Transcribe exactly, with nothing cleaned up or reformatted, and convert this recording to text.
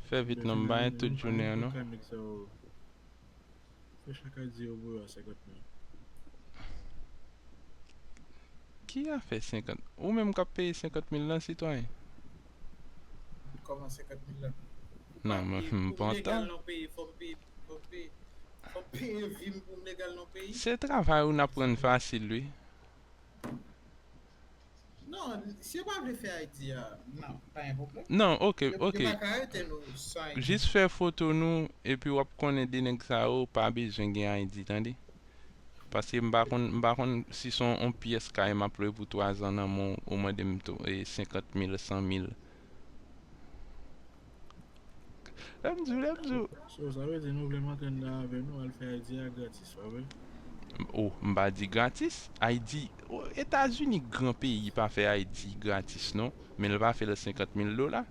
Fè vit non, m pa gen tout jounen an non. Fè chak a di yo pou yo a senkant mil. Ki afè senkant? Ou menm k ap peye senkant mil lan, sitwayen? Kòman senkant mil la? Non, mwen, m pa antann. Fò m peye, fò m peye, fò m peye vi m pou m legal nan peyi. Se travay ou n ap rann fasil, wi. Non, si yo pa vle fè I D a, non, pa gen pwoblèm. Non, ok, ok. Jis fè foto nou, epi w ap konnen de nèg sa yo pa bezwen gen I D, tande. Paske m pa konn, m pa konn si se yon pyès kay m ap lwe pou twa zan nan men w, ou mande m senkant mil, san mil. Lè m di w, lè m di w. So, sa vle di nou vle m antre anndan avè nou, al fè I D a gratis, pa vre? Oh, m pa di gratis. I D, oh, Etazini gran peyi pa fè I D gratis non. Men l pa fè l senkant mil dola.